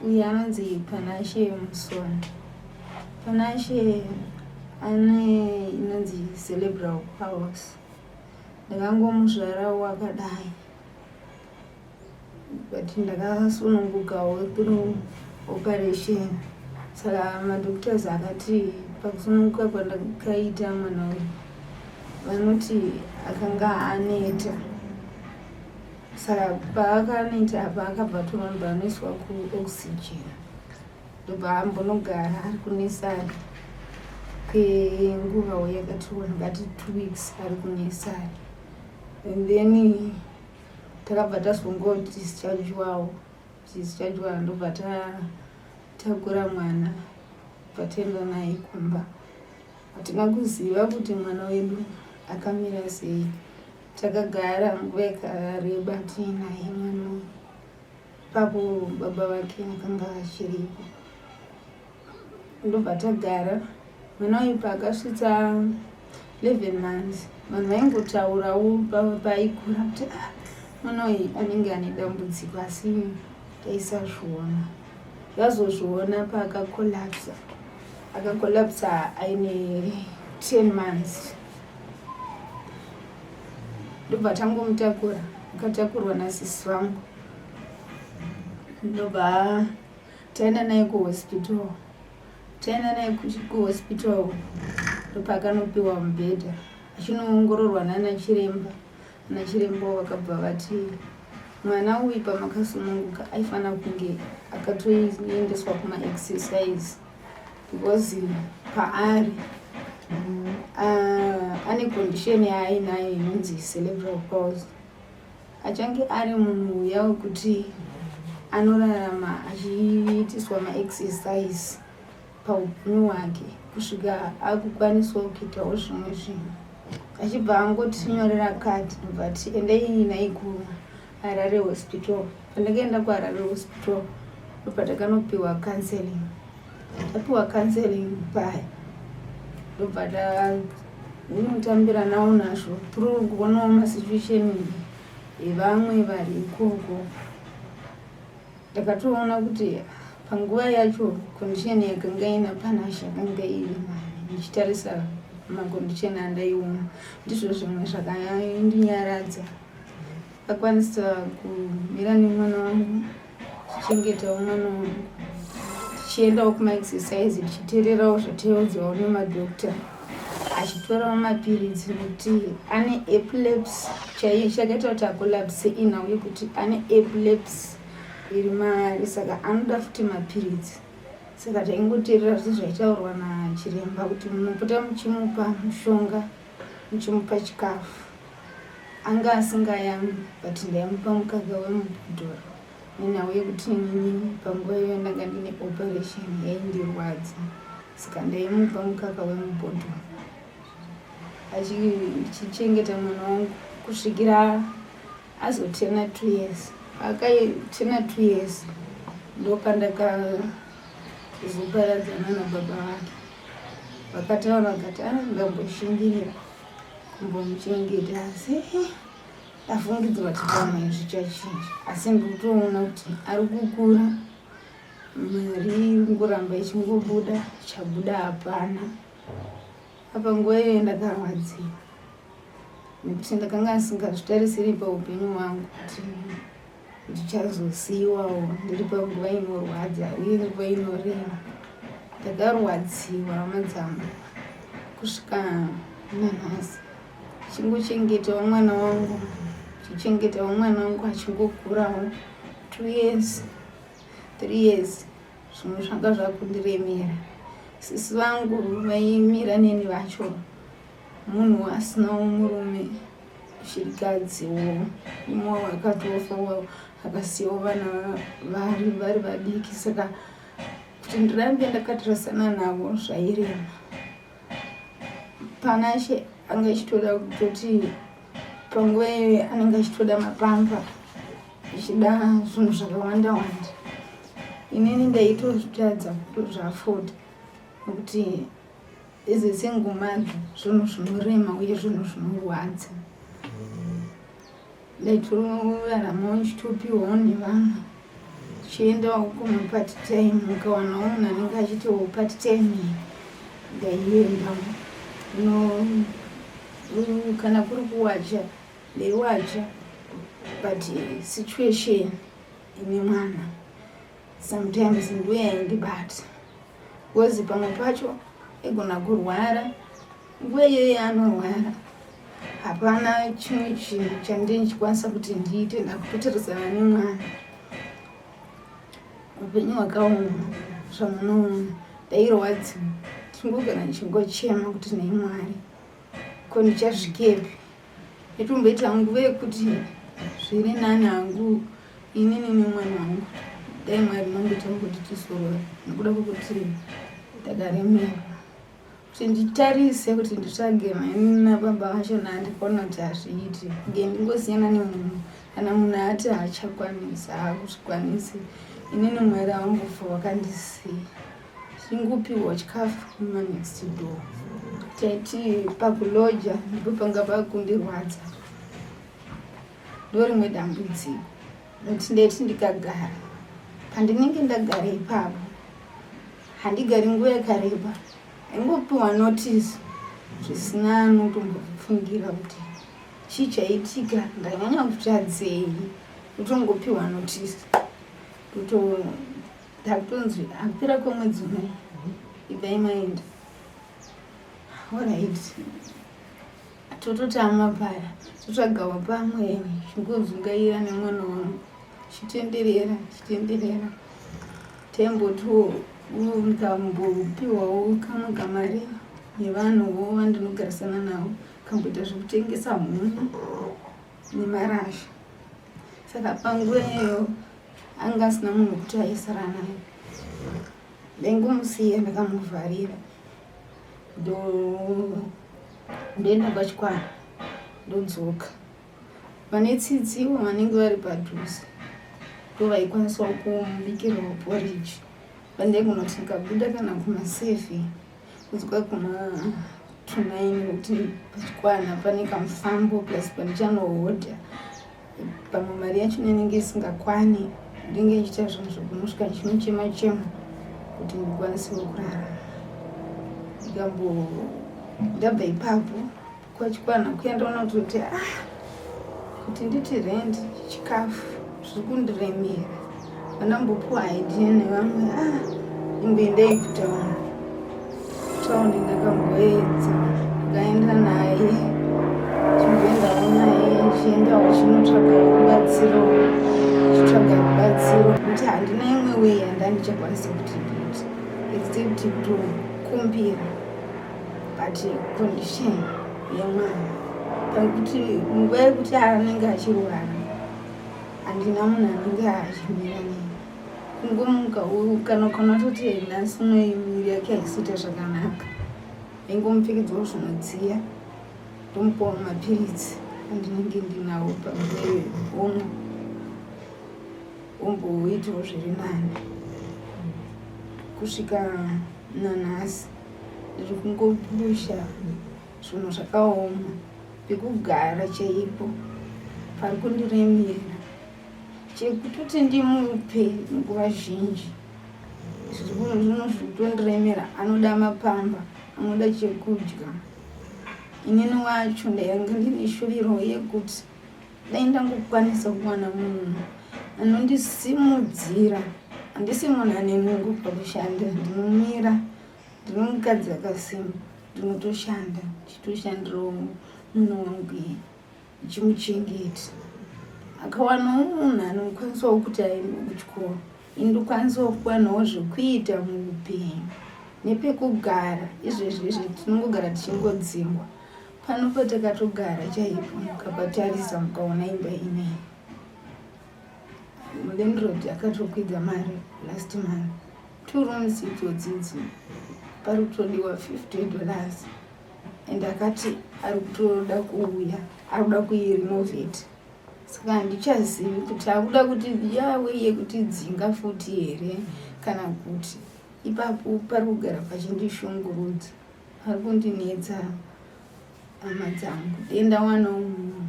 Uyu anonzi Panashe Musoni. Panashe ane inonzi cerebral palsy. Ndakangomuzvarawo akadai but ndakasunungukawo through operation. Saka madoctors akati pakusununguka kwandakaita mwana uyu vanoti akanga aneta. Saka paakanoita apa akabva atoramba anoiswa kuoxygen ndobva ambonogara ari kunesari kwenguvawo yakatiwo ndingati 2 weeks ari kunesari. And then takabva tazongodischargewawo, dischargewa, ndobva tatakura mwana, bva taenda naye kumba. Hatina kuziva kuti mwana wedu akamira sei. Takagara nguva yakareba tiinaye mwana uyu. Ipapo baba vake akanga achiripo, ndobva tagara. Mwana uyu paakasvitsa 11 months, vanhu vaingotaurawo paaikura kuti, "Ah, mwana uyu anenge ane dambudziko," asi taisazviona. Zvazozviona paakacollapsa. Akacollapsa aine 10 months, ndobva tangomutakura. Akatakurwa nasisi vangu, ndobva taenda naye kuhospital. Taenda naye kuhospital, ndopaakanopiwa mubhedha achinoongororwa nana chiremba. Ana chiremba vakabva vati mwana uyu pamakasununguka aifanira kunge akatoendeswa kumaexercise because paari ane condition yaainayo inonzi cerebral palsy. Achange ari munhu uya wekuti anorarama achiitiswa maexercise paupenyu hwake kusvika akukwanisawo kuitawo zvimwe zvinhu. Achibva angotinyorera kadhi, ndobva ati endai naye kuHarare Hospital. Pandakaenda kuHarare Hospital, ndobva takanopiwa counseling. Tapiwa counseling paya, ndobva tanotambiranawo nazvo through kuonawo masituation evamwe vari ikoko. Ndakatoona kuti panguva yacho condition yakanga ina Panashe yakanga iri nani. Ndichitarisa macondition andaiona, ndizvo zvimwe zvakandinyaradza. Akwanisa kumira nemwana wangu, tichengetawo mwana wangu, tichiendawo kumaexercise, tichiteererawo zvataiudzwawo nemadhokta, achitorawo mapiritsi nekuti ane epilepsy chaiyo. Chakaita kuti acollapse inhau yekuti ane epilepsy iri maari, saka anoda futi mapiritsi. Saka taingoteerera zvese zvaitaurwa nachiremba kuti munopota muchimupa mushonga, muchimupa chikafu. Anga asingayamwi, but ndaimupa mukaka wemubhodhoro nenhau yekuti inini panguva iyoyo ndanga ndine operation yaindirwadza, saka ndaimupa mukaka wemubhodhoro. Achichengeta mwana wangu kusvikira azotena 2 years. Akaitena 2 years, ndopandakazoparadzana nababa vake. Vakataura vakati a ndamboshingirira kumbomuchengeta, asi afungidzwa kuti pamwe zvichachinja. Asi ndikutoona kuti ari kukura, mari iri kungoramba ichingobuda, chabuda hapana. Apa nguva iyoyo ndakarwadziwa nekuti ndakanga ndisingazvitarisiri paupenyu hwangu kuti ndichazosiyiwawo ndiri panguva inorwadza uye nguva inorema. Ndakarwadziwa, hama dzangu, kusvika nanhasi chingochengetawo mwana wangu, chichengetawo mwana wangu achingokurawo. 2 years, 3 years, zvimwe zvanga zvakundiremera. Sisi vangu vaimira neni vacho munhu asinawo murume, shirikadziwo umwe akatofawo, akasiyawo vana vari vadiki, saka kuti ndirambe ndakatarasana navo zvairema. Panashe anga achitoda kutoti panguva iyoyo anenge achitoda mapampers, achida zvinhu zvakawanda wanda. Inini ndaitozvitadza kutozviafforda nekuti as a single mother zvinhu zvinorema uye zvinhu zvinorwadza. Ndaitoraramawo ndichitopiwawo nevamwe. Chiendawo kumapart time, ukawanawo munhu anenge achitiwo part time ndaienda. No, kana kuri kuwacha ndaiwacha, but situation ine mwana sometimes ndo yaindibata, because pamwe pacho igona kurwara. Nguva iyoyo yaanorwara hapana chimwe chinhu chandinchikwanisa kuti ndiite, ndakutotarisana nemwana. Upenyu hwakaoma zvamunoona. Ndairwadziwa, chingogara ndichingochema kuti, "Nei Mwari, ko ndichasvikepi?" Itomboita nguva yekuti zviri nani hangu inini nemwana wangu, dai Mwari mangoita kuti tisorore, nekuda kwekuti ndakaremerwa kuti nditarise kuti nditsvage nababa vacho. Ndikaona kuti hazviiti, nge ndingosiyana nemunhu. Kana munhu ati haachakwanisi, haakuzvikwanisi. Inini Mwari haumbofa wakandisiya. Chingopiwa chikafu kumanext door. Taiti pakuloja ndipo panga pakundirwadza, ndo rimwe dambudziko, nokuti ndaiti ndikagara pandinenge ndagara ipapo, handigari nguva yakareba, aingopiwa notice zvisina anotombofungira kuti chii chaitika, ndanyanya kutadzei. Utongopiwa notice, kuto ndakutonzi akupera kwemwedzi unai ibvai maenda. Alright, tototama paya, totsvagawo pamwe, chingodzungaira nemwana wangu, chitenderera chitenderera. Tembotiwo ndikambopiwawo kamwe kamari nevanhuwo vandinogarisana navo, kamboita zvekutengesa huni nemarasha. Saka panguva iyoyo anga asina munhu wekuti aisara naye, ndaingomusiya ndakamuvharira, ndoenda kwachikwana, ndodzoka. Vane tsitsiwo vanenge vari padhuze ndo vaikwanisawo kumubikirawo porridge. Vandaigona kuti ndikabuda kana kuma7 kudzoka kuma 9, nekuti pachikwana pane kamufambo, plus pandichanohodha pamwe mari yacho inenge isingakwani. Ndinge ndichiita zvinhu zvekunosvika ndichinochema chema kuti ndikwanisewo kurarama. Ndikambo ndabva ipapo kwachikwana kuya, ndaona kutoti, ah, kuti nditi rent, chikafu zviri kundiremera. Vandambopuwa idea nevamwe, ah, imboendai kutauni. Tauni ndakamboedza, ndakaenda naye, chimboendawo naye, chiendawo chinotsvaga rubatsiro, chitsvaga rubatsiro, kuti handina imwe way yandandichakwanisa kuti ndiite except kutokumbira. But condition yemwana, pakuti nguva yekuti anenge achirwara, handina munhu anenge achimira nei. Kungomuka kana ukaona toti nhasi unoi miviri yake haisiita zvakanaka, ingomupfekedzawo zvinodziya, ndomupawo mapiritsi andinenge ndinawo panguva iyoyo, omwa, omboitawo zviri nani. Kusvika nanhasi ndiri kungopusha zvinhu zvakaoma. Pekugara chaipo pari kundiremera, chekutoti ndimupe nguva zhinji zvinhu zviri kutondiremera. Anoda mapamba, anoda chekudya. Inini wacho ndainge ndine shuviro yekuti dai ndangokwanisa kuwana munhu anondisimudzira. Handisi munhu ane nungo pakushanda, ndinomira, ndino mukadzi akasimba, ndinotoshanda, ndichitoshandirawo munhu wangu iye, ndichimuchengeta. Akawanawo munhu anokwanisawo kuti aende kuchikoro, ini ndokwanisawo kuwanawo zvekuita muupenyu nepekugara. Izvezvi izvi tinongogara tichingodzingwa pano patakatogara chaipo. Mukapatarisa mukaona imba inei, landlord akatokwidza mari last month. Two rooms idzodzidzi pari kutodiwa $50, and akati ari kutoda kuuya, ari kuda kuirenovate. Saka handichazivi kuti akuda kuti yawe yekuti dzinga futi here kana kuti. Ipapo pari kugara pachindishungurudza, pari kundinetsa, hama dzangu. Dai ndawanawo munhu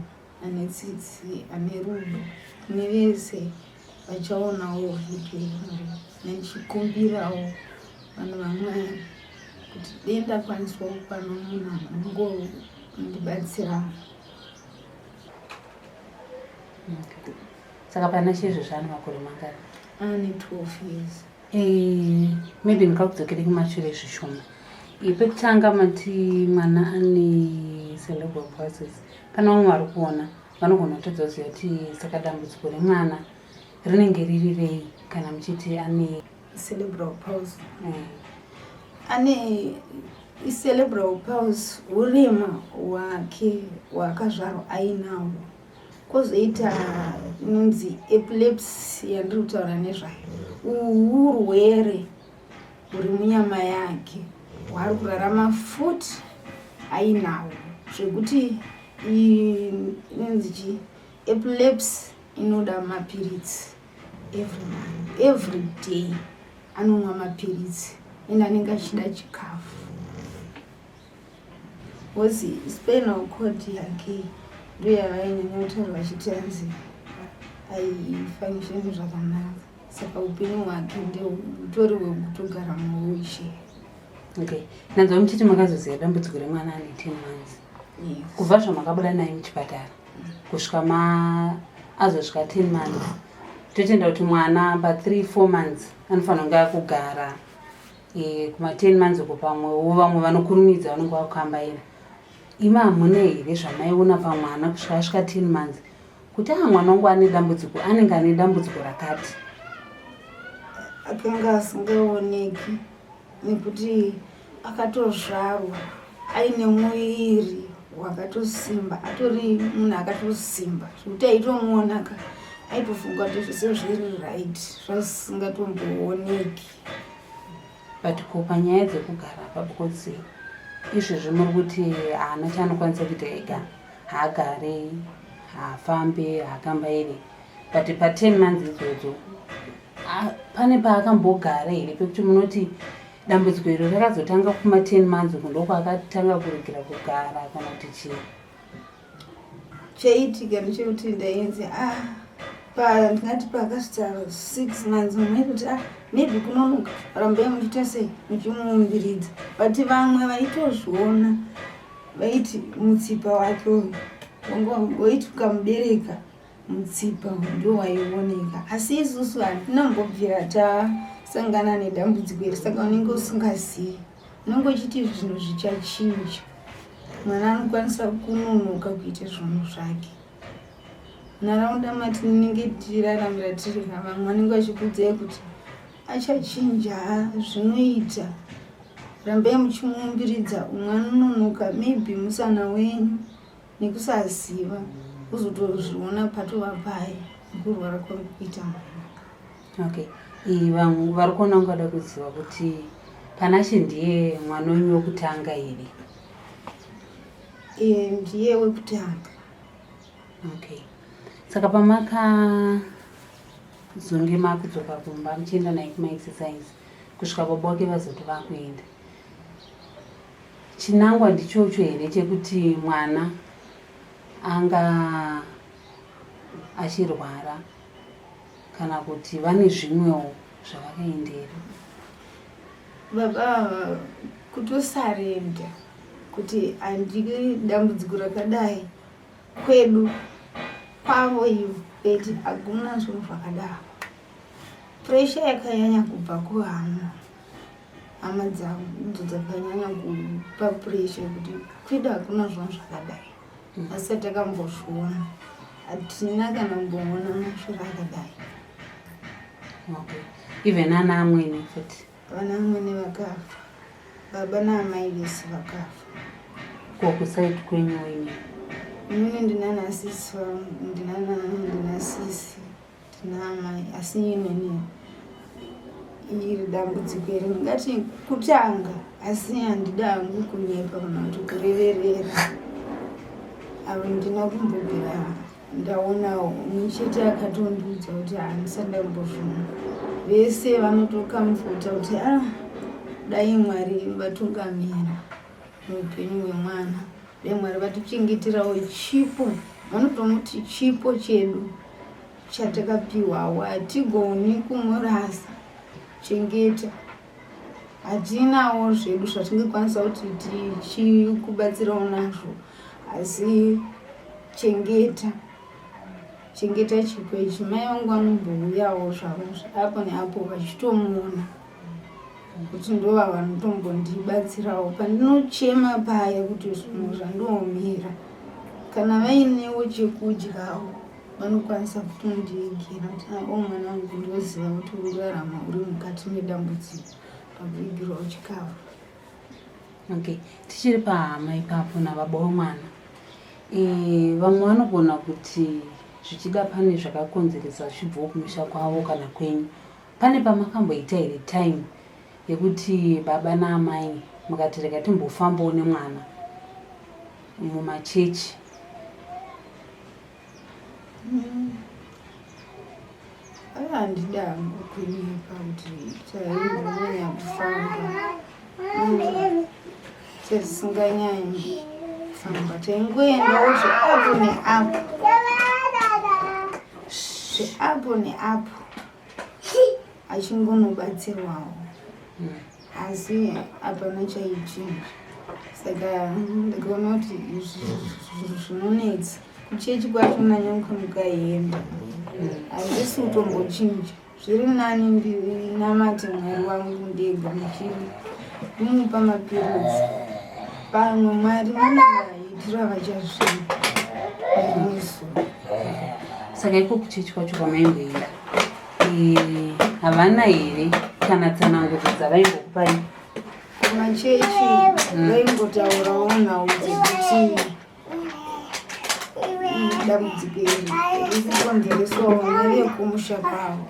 ane tsitsi, ane rudo kune vese. Vachaonawo vhidhiyo ino ndichikumbirawo vanhu vaMwari kuti dei ndakwaniswa kukwana munhu anongondibatsirawo. Okay. Saka pana chizvo ane makore mangani? Ane 12 years. Maybe ndingakudzokere kumashure zvishoma. Pekutanga mati mwana ane cerebral palsy. Pane vamwe vari kuona vanogona kutadza kuziva kuti saka dambudziko remwana rinenge riri rei kana muchiti ane cerebral palsy. Ane cerebral palsy, urema hwake hwaakazvarwa ainahwo, kwozoita inonzi epilepsy yandiri kutaura nezvayo. Uhu urwere huri munyama yake hwaari kurarama futi ainahwo, zvekuti inonzi chi epilepsy inoda mapiritsi every month, every day anomwa mapiritsi, ende anenge achida chikafu. Wozi spinal cord yake ndo yavainyanya kutaura vachiti hanzi haifunctioni zvakanaka, saka upenyu hwake ndeutori hwekutogara muwheelchair. Okay, nanzwa muchiti makazoziva dambudziko remwana ane 10 months. Yes. Kubva zvamakabuda naye muchipatara kusvika ma azosvika 10 months, totenda kuti mwana pa3 4 months anofanira kunge akugara, kuma 10 months uko pamwewo vamwe vanokurumidza vanenge vakukambaira. Imi hamuna here zvamaiona pamwana kusvika asvika 10 months kuti a mwana wangu ane dambudziko, anenge ane dambudziko rakati? Akanga asingaoneki nekuti akatozvarwa aine muviri wakatosimba, atori munhu akatosimba zvekuti aitomuonaka aitofunga kuti zvese zviri right, zvasingatombooneki. But ko panyaya dzekugara pa, because izvezvi muri kuti haana chaanokwanisa kuita ega, haagare, haafambe, haakambairi, but pa10 months idzodzo pane paakambogara here pekuti munoti dambudziko iro rakazotanga kuma 10 months uku ndokwaakatanga kuregera kugara kana kuti chii? Chaiitika ndechekuti ndainzi ah, ndingati pakasvika 6 months mumwe kuti ah, maybe kunonoka, rambai muchiita sei, muchimuumbiridza. But vamwe vaitozviona vaiti mutsipa wake uyu waiti ukamubereka mutsipa ndo waioneka, asi isusu hatina kumbobvira tasangana nedambudziko iri, saka unenge usingazivi, unenge uchiti zvinhu zvichachinja, mwana anokwanisa kunonoka kuita zvinhu zvake. Nharaunda matinenge tichiraramira tiri, vamwe vanenge vachikuudzai kuti achachinja, zvinoita, rambai muchimuumbiridza. Umwe anononoka maybe musana wenyu nekusaziva, kuzotozviona patova paya nekurwara kwari kuita mwana. Okay, vamwe vari kuona ungada kuziva kuti Panashe ndiye mwana wenyu wekutanga here? Ndiye wekutanga. Okay, saka pamakazonge makudzoka kumba muchienda naye kumaexercise kusvika baba wake vazoti vakuenda, chinangwa ndichocho here chekuti mwana anga achirwara kana kuti vane zvimwewo zvavakaendera? Baba ava kutosarenda kuti handii dambudziko rakadai kwedu kwavo ivo beti hakuna zvinhu zvakadaro. Pressure yakanyanya kubva kuhama, hama dzavo ndidzo dzakanyanya kupa pressure kuti kwedu hakuna zvinhu zvakadai. Asi takambozviona, hatina kana kumboona mashura akadai. Okay, even ana amwene futi? Vana amwene vakafa, baba naamai vese vakafa. Ko kuside kwenyu imi? Inini ndinana sisi vangu, ndina sisi, ndina amai, asi inini iri dambudziko iri ndingati kutanga, asi handida hangu kunyepa kana kuti kureverera. Avo ndina kumbobvira ndaona umwe chete akatondiudza kuti handisati ndambozviona. Vese vanotokamfuta kuti ah, dai Mwari vatungamira muupenyu hwemwana, dai Mwari vatichengeterawo chipo, vanotomuti chipo chedu. Chatakapiwawo hatigoni kumurasa, chengeta. Hatinawo zvedu zvatingakwanisa kuti tichikubatsirawo nazvo, asi chengeta, chengeta chipo ichi. Mai vangu vanombouyawo zvavo apo neapo vachitomuona kuti ndova vanotombondibatsirawo pandinochema paya kuti zvinhu zvandiomera. Kana vainewo chekudyawo vanokwanisa kutondiigira kuti o oh, mwana wangu, ndoziva kuti uri kurarama uri mukati medambudziko, pakuigirwawo chikafu. Okay, tichiri pahama ipapo nababa wemwana, e, vamwe vanogona kuti zvichida pane zvakakonzeresa zvichibvawo kumusha kwavo kana kwenyu. Pane pamakamboita here time yekuti baba naamai mukati rega timbofambawo nemwana mumachechi? Handida hangu kunyepa kuti taimbonyanya kufamba, tisinganyanyi kufamba, taingoendawo zveapo neapo, zveapo neapo, achingonobatsirwawo, asi hapana chaichinja. Saka ndikaona kuti izvi zvinonetsa, kuchechi kwacho nanyangwe mukaenda handisi kutombochinja. Zviri nani ndinamate Mwari wangu ndega, ndichiri kumupa mapiritsi, pamwe Mwari vanovaitira vachazviita nezuva. Saka iko kuchechi kwacho kwamaimboenda, havana here kana tsanangudzo dzavaimbokupai? Kumachechi vaimbotaurawo nhau dzekuti dambudziko iri riri kukonzereswawo nevekumusha kwavo.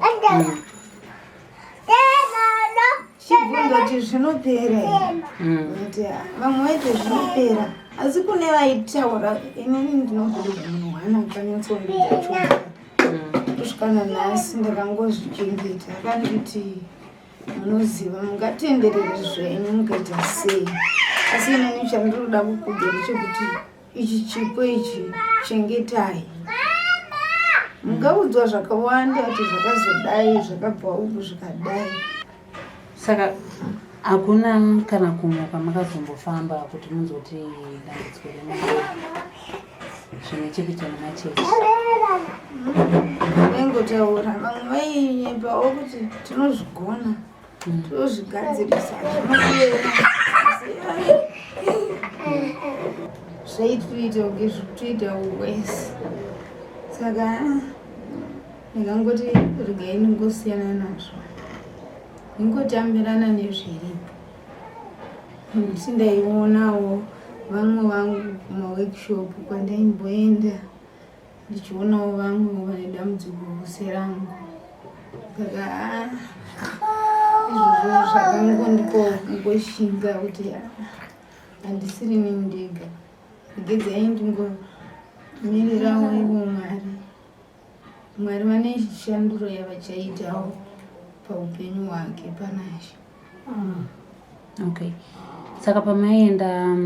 Chibvunza kuti zvinopera here, kuti vamwe vaiti zvinopera, asi kune vaitaura, inini ndinobvunza munhu wana akanyatsondiudza chokwadi kusvika nanhasi ndakangozvichengeta. Akanditi, munoziva, mungatenderere zvenyu mukaita sei, asi inini chandinoda kukudza ndechekuti ichi chipo ichi chengetai. Mungaudzwa zvakawanda kuti zvakazodai, zvakabva uku, zvikadai. Saka hakuna kana kumwe kwamakazombofamba kuti munzoti dambudziko remwana zvine chekuita nemachechi? Vaingotaura, vamwe vainyepawo kuti tinozvigona, tinozvigadzirisa, zvinopera. Zvaitoita kunge zvikutoita wese. Saka ndingangoti regai ndingosiyana nazvo, ndingotambirana nezviripo, nekuti ndaionawo vamwe vangu kumaworkshop kwandaimboenda, ndichionawo vamwe vane dambudziko serangu. Saka izvozvo zvakangondipawo kungoshinga kuti handisiri nini ndega, regedzai ndingomirirawo ivo Mwari. Mwari vane shanduro yavachaitawo paupenyu hwake Panashe. Okay, saka pamaienda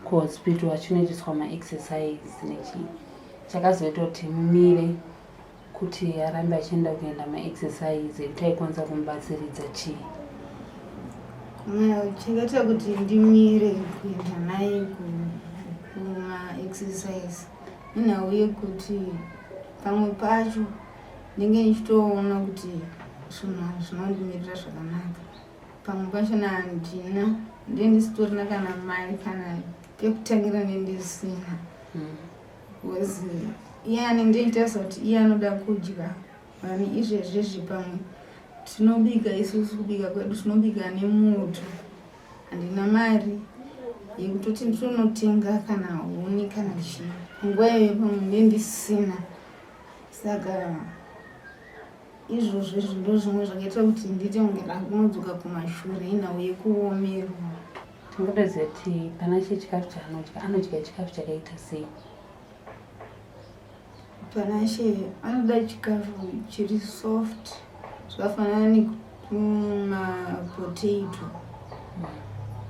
kuhospital achinoitiswa maexercise nechii, chakazoita kuti mumire kuti arambe achienda kuenda maexercise ekuti aikwanisa kumubatsiridza chii? Chakaita kuti ndimire kuenda naye kumaexercise inhau yekuti pamwe pacho ndinge ndichitoona kuti zvinhu zvinondimirira zvakanaka, pamwe pachona handina, ndiye ndisitorina kana mari, kana pekutangira nendisina, because iye anendiita sekuti iye anoda kudya vani izvezvizvi. Pamwe tinobika isusu, kubika kwedu tinobika nemoto, handina mari yekutoti nditonotenga kana huni kana chii. Nguva iyoyo pamwe ndendisina. Saka izvozvo izvi ndo zvimwe zvakaita kuti ndiite kunge ndakunodzoka kumashure, inhau yekuomerwa. Tingotoziva kuti Panashe chikafu chaanodya, anodya chikafu chakaita sei? Panashe anoda chikafu chiri soft, zvakafanana nemapotato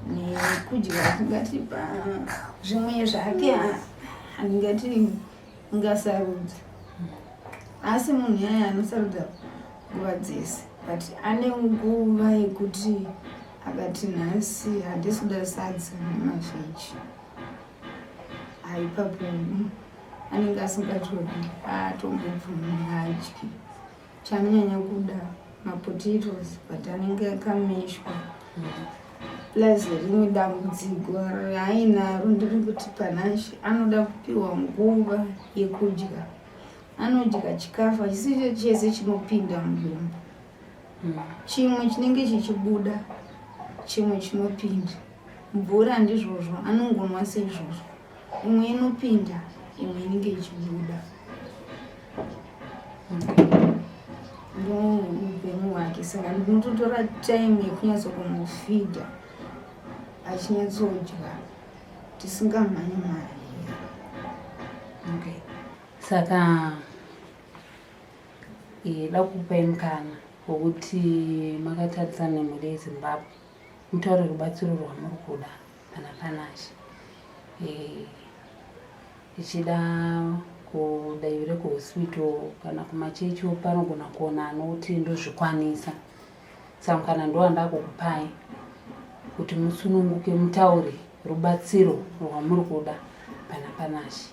nekudya tingati pa zvimwe zvake handingati ngasarudza. Asi munhu yaya anosarudza nguva dzese, but ane nguva yekuti akati nhasi handisi kuda sadza nemavheji, haipapo anenge asingatodi, haatombobvumi, haadyi. Chaanonyanya kuda mapotatoes, but anenge akameshwa. Plus rimwe dambudziko raainaro nderekuti Panashe anoda kupiwa nguva yekudya. Anodya chikafu hachisicho chese chinopinda mudumbu. Chimwe chinenge chichibuda, chimwe chinopinda. Mvura ndizvozvo, anongonwa seizvozvo, imwe inopinda, imwe inenge ichibuda. Ndo upenyu hwake, saka ndinototora time yekunyatso kumufidha achinyatsodya tisingamhanyi mhanyi. Okay, saka da kukupai mukana wokuti makatarisana nemhuri yeZimbabwe, mutaure rubatsiro rwamuri kuda pana Panashe, ichida kudaivire kuhospital kana kumachechi, panogona kuona anoti ndozvikwanisa. Saka mukana ndowanda kukupai kuti musununguke, mutaure rubatsiro rwamuri kuda pana Panashe.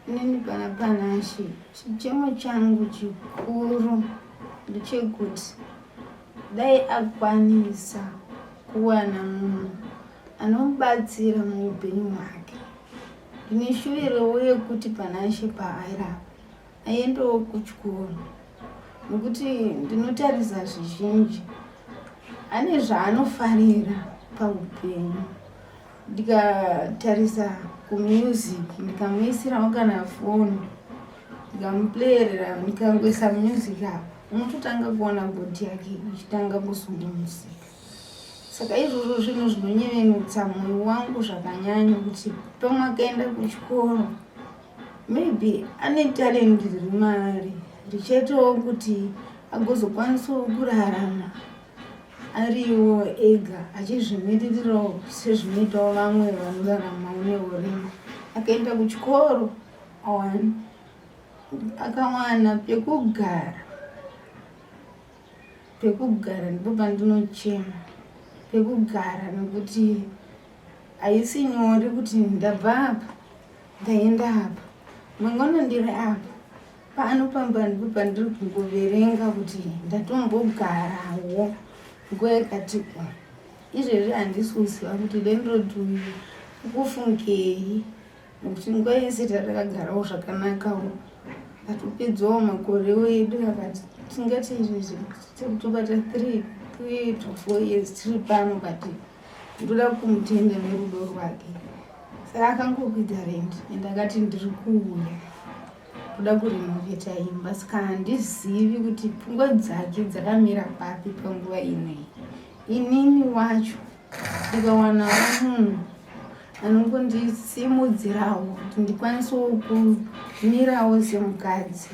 Inini pana Panashe, chichemo changu chikuru ndechekuti dai akwanisa kuwana munhu anomubatsira muupenyu hwake. Ndine shuvirowo yekuti Panashe paairapa aendewo kuchikoro, nekuti ndinotarisa zvizhinji ane zvaanofarira paupenyu. Ndikatarisa kumusic, ndikamuisirawo kana foni, ndikamuplayerera, ndikangoisa music apa, unototanga kuona body yake ichitanga kusungumusika. Saka izvozvo zvinhu zvinonyevenutsa mwoyo wangu zvakanyanya, kuti pamwe akaenda kuchikoro, maybe ane talent riri maari richaitawo kuti agozokwanisawo kurarama ariwo ega, achizvimiririrawo sezvinoitawo vamwe vanoraramawo neurema. Akaenda kuchikoro, akawana pekugara. Pekugara ndipo pandinochema, pekugara, nekuti haisi nyore kuti ndabva apa, ndaenda apa, mangwana ndiri apa. Pano pamba ndipo pandiri kungoverenga kuti ndatombogarawo nguva yakati ku izvezvi handisi kuziva kuti landlord uyu ukufungei, nekuti nguva yese tatakagarawo zvakanakawo, ndatopedzawo makore edu akati tingati izvezvi tekutobata 3 to 4 years tiri pano. But ndoda kumutenda nerudo rwake. Saka akangokwidza rent and akati ndiri kuuya kuda kurenovheta imba, saka handizivi kuti pfungwa dzake dzakamira papi panguva inoi. Inini wacho ndikawanawo munhu anongondisimudzirawo kuti ndikwanisewo kumirawo semukadzi,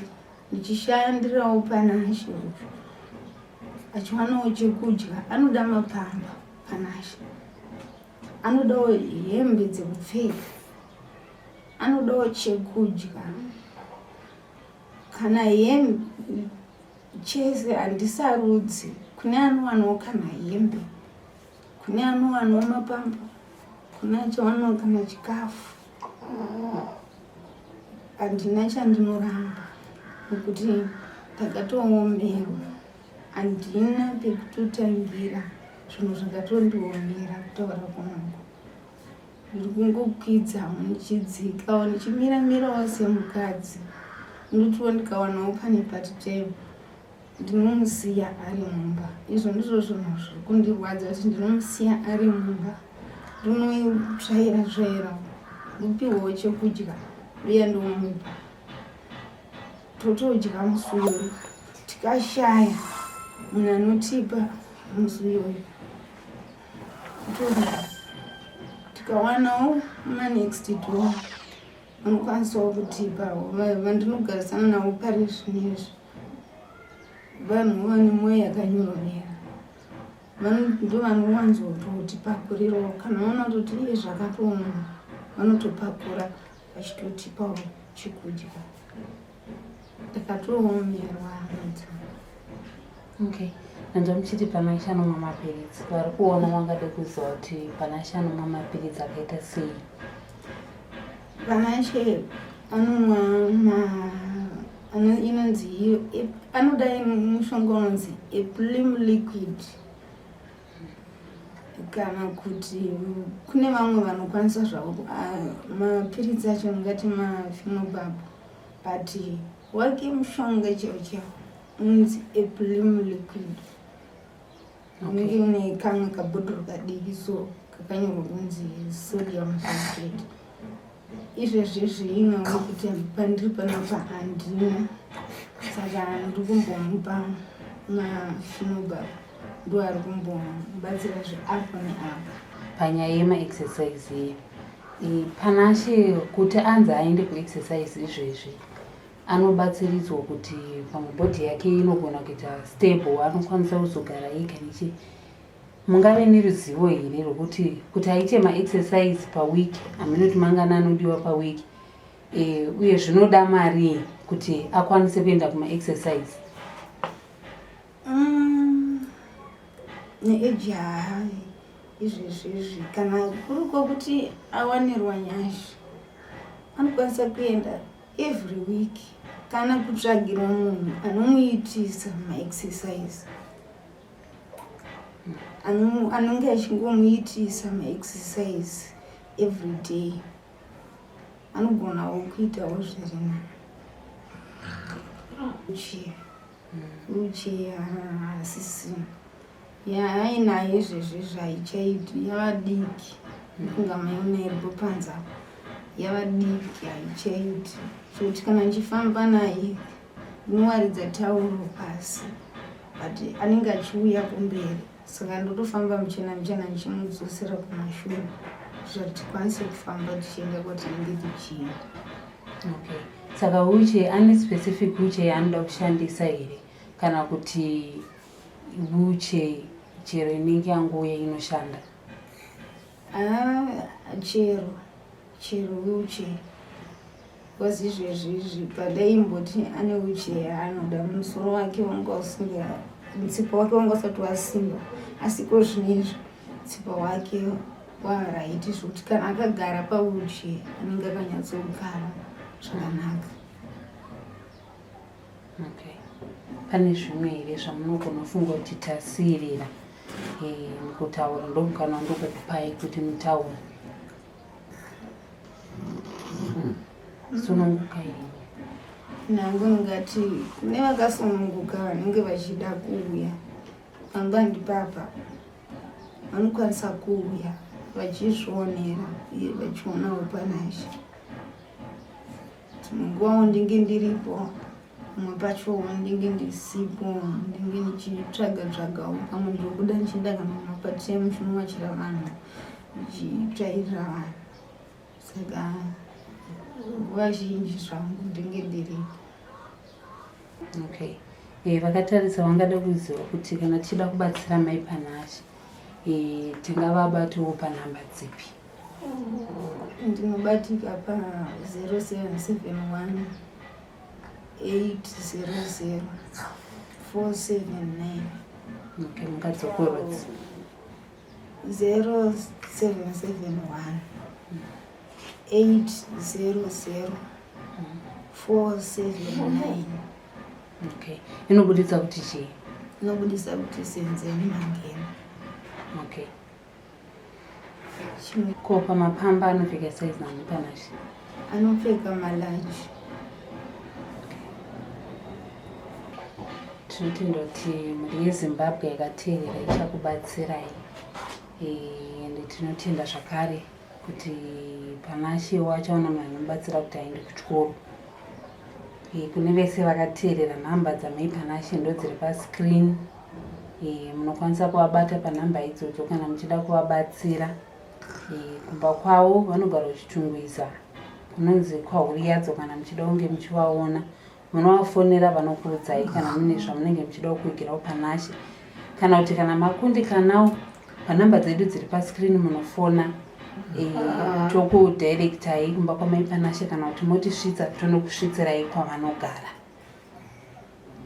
ndichishandirawo Panashe achiwanawo chekudya. Anoda mapamba Panashe, anodawo hembe dzekupfeka, anodawo chekudya kana hembe chese. Handisarudzi, kune anowanawo kana hembe, kune anowanawo mapamba, kune achawanawo kana chikafu, handina chandinoramba, nekuti ndakatoomerwa, handina pekutotangira. Zvinhu zvakatondiomera kutaura kwangu, ndiri kungokwidzawo ndichidzikawo, ndichimiramirawo semukadzi. Ndotiwo ndikawanawo pane part time, ndinomusiya ari mumba. Izvo ndizvo zvinhu zviri kundirwadza, kuti ndinomusiya ari mumba, ndinotsvaira tsvaira, ndopiwawo chekudya, uye ndomupa, totodya musi uyoyo. Tikashaya munhu anotipa musi uyoyo, todya. Tikawanawo manext door vanokwanisawo kutipawo, vandinogarisana navo pari zvinezvi, vanhu vane mwoyo yakanyorovera, ndo vanowanzototipakurirawo. Kana vaona kutoti iye zvakatooma, vanotopakura vachitotipawo chekudya. Ndakatoomerwa hama. Okay, ndanzwa muchiti Panashe anomwa mapiritsi. Vari kuona vangade kuziva kuti Panashe anomwa mapiritsi akaita sei. Panashe anomwa ma inonzi anoda mushonga unonzi eplim liquid kana kuti kune vamwe vanokwanisa zvavo mapiritsi acho ngati mafinobab, but wake mushonga chaiwo chaiwo unonzi eplim liquid. Unenge une kamwe kabhodhoro kadiki so kakanyorwa kunzi sodium sulfate. Izvezvizvi inoona kuti pandiri panapa handina, saka ndiri kumbomupa mafinobab, ndo ari kumbomubatsira zveapo neapo. Panyaya yemaexercise iyi, Panashe kuti anzi aende kuexercise izvezvi, anobatsiridzwa kuti pamwe body yake inogona kuita stable, anokwanisa kuzogara ega nechi. Mungave neruzivo here rwekuti kuti aite maexercise paweek, haminoti mangani anodiwa paweek, uye zvinoda mari kuti akwanise kuenda kumaexercise? Neage haai izvezvizvi, kana kuri kwokuti awanirwa nyasha, anokwanisa kuenda every week, kana kutsvagirwa munhu anomuitisa maexercise, anenge achingomuitisa maexercise every day, anogonawo kuitawo zviri nani. Uchiya hasisina yaainayo izvezvi, zvaichaiti yava diki. Kunga maiona iripo panze apo, yava diki, haichaiti, zvokuti kana ndichifamba naye ndinowaridza tauro pasi, but anenge achiuya kumberi, saka ndotofamba muchena muchena ndichimudzosera kumashure kuitira kuti tikwanise kufamba tichienda kwatinenge tichienda. Okay, saka wheelchair, ane specific wheelchair yaanoda kushandisa here, kana kuti wheelchair chero inenge yangouya inoshanda? Ah, chero wheelchair, because izvezvi izvi padaimboti ane wheelchair yaanoda, musoro wake wanga usinga, mutsipa wake wanga usati wasimba, asi ko zvinezvi mutsipa wake waright, zvokuti kana akagara pawheelchair anenge akanyatsogara zvakanaka. Okay, pane zvimwe here zvamunogona kufunga kuti tasiyirira mukutaura? Ndomukana ndokukupai kuti mutaure, sunungukai. Nangu ngati kune vakasununguka vanenge vachida kuuya pamba ndipapa, vanokwanisa kuuya vachizvionera uye vachionawo Panashe. Dzimwe nguvawo ndinge ndiripo, pamwe pachowo ndinge ndisipo, ndinge ndichitsvaga tsvagawo, pamwe ndinobuda ndichienda kana mumapatemu ndichinovachira vanhu, ndichitsvairira vanhu, saka nguva zhinji zvangu ndinge ndiripo. Okay, vakatarisa vangada kuziva kuti kana tichida kubatsira mai Panashe, tingavabatiwo panhamba dzipi? Ndinobatika pa 0771 800 479. Okay, mungadzokorodzi. 0771 800 479. Okay, inobuditsa kuti chii? Inobudisa kuti Senzeni Mangena. Okay. Chimwe. Ko pamapamba anopfeka size nani Panashe? Anopfeka malarge. Tinotenda kuti mhuri yeZimbabwe yakateerera ichakubatsirai, ende tinotenda zvakare kuti Panashe wachaona munhu anomubatsira kuti aende kuchikoro. Kune vese vakateerera, nhamba dzamai Panashe ndo dziri pascreen. Munokwanisa kuvabata panhamba idzodzo kana muchida kuvabatsira. Kumba kwavo vanogara kuChitungwiza, kunonzi kwaHuriyadzo. Kana muchida kunge muchivaona, munovafonera, vanokuudzai kana mune zvamunenge muchida kuigirawo Panashe, kana kuti kana makundikanawo, panhamba dzedu dziri pascreen munofona, tokudirectai kumba kwamai Panashe, kana kuti motisvitsa, tonokusvitsirai kwavanogara.